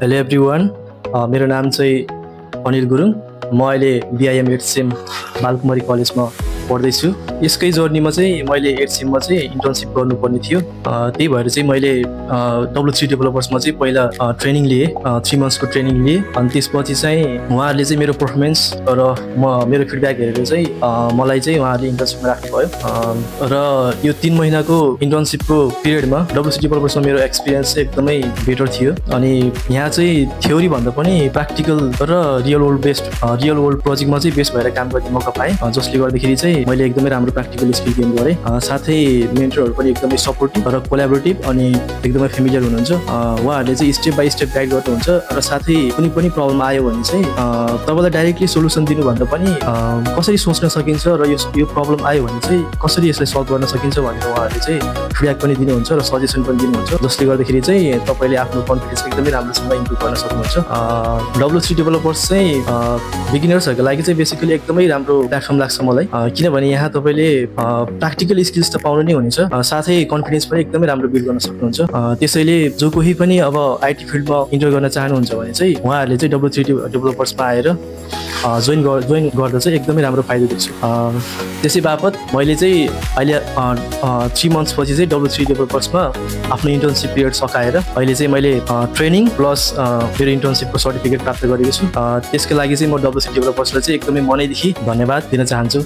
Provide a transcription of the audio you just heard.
Hello everyone, मेरो नाम चाहिँ अनिल गुरुङ। म अहिले बिआइएम एचसिएम बालकुमारी कलेजमा पढ्दैछु। यसकै जर्नीमा चाहिँ मैले एचसिएममा चाहिँ इन्टर्नसिप गर्नुपर्ने थियो। त्यही भएर चाहिँ मैले W3 डेभलपर्समा चाहिँ पहिला ट्रेनिङ लिएँ, 3 मन्थ्सको ट्रेनिङ लिएँ। अनि त्यसपछि चाहिँ उहाँहरूले चाहिँ मेरो पर्फर्मेन्स र मेरो फिडब्याक हेरेर चाहिँ मलाई चाहिँ उहाँहरूले इन्टर्नसिपमा राख्नुभयो। र यो 3 महिनाको इन्टर्नसिपको पिरियडमा W3 डेभलपर्समा मेरो एक्सपिरियन्स चाहिँ एकदमै बेटर थियो। अनि यहाँ चाहिँ थ्योरी भन्दा पनि प्र्याक्टिकल र रियल वर्ल्ड प्रोजेक्टमा चाहिँ बेस्ट भएर काम गर्ने मौका पाएँ, जसले गर्दाखेरि चाहिँ मैले एकदमै राम्रो प्र्याक्टिकल स्किल गेन गरेँ। साथै मेन्टरहरू पनि एकदमै सपोर्टिभ र कोलाबोरेटिभ अनि एकदमै फेमिलियर हुनुहुन्छ। उहाँहरूले चाहिँ स्टेप बाई स्टेप गाइड गर्नुहुन्छ र साथै कुनै पनि प्रब्लम आयो भने चाहिँ तपाईँलाई डाइरेक्टली सोल्युसन दिनुभन्दा पनि कसरी सोच्न सकिन्छ र यो प्रब्लम आयो भने चाहिँ कसरी यसलाई सल्भ गर्न सकिन्छ भनेर उहाँहरूले चाहिँ फिडब्याक पनि दिनुहुन्छ र सजेसन पनि दिनुहुन्छ, जसले गर्दाखेरि चाहिँ तपाईँले आफ्नो कन्फिडेन्स एकदमै राम्रोसँग इम्प्रुभ गर्न सक्नुहुन्छ। W3 डेभलपर्स चाहिँ बिगिनर्सहरूको लागि चाहिँ बेसिकली एकदमै राम्रो प्लेटफर्म लाग्छ मलाई, किनभने यहाँ तपाईँले प्र्याक्टिकल स्किल्स त पाउनु नै हुनेछ, साथै कन्फिडेन्स पनि एकदमै राम्रो बिल्ड गर्न सक्नुहुन्छ। त्यसैले जो कोही पनि अब आइटी फिल्डमा इन्टर गर्न चाहनुहुन्छ भने चाहिँ उहाँहरूले चाहिँ W3 डेभलपर्समा आएर जोइन गर्दा चाहिँ एकदमै राम्रो फाइदा देख्छु। त्यसै बापत मैले चाहिँ अहिले 3 मन्थ्स पछि चाहिँ W3 डेभलपर्समा आफ्नो इन्टर्नसिप पिरियड सकाएर अहिले चाहिँ मैले ट्रेनिङ प्लस मेरो इन्टर्नसिपको सर्टिफिकेट प्राप्त गरेको छु। त्यसको लागि चाहिँ म W3 डेभलपर्सलाई चाहिँ एकदमै मनैदेखि धन्यवाद दिन चाहन्छु।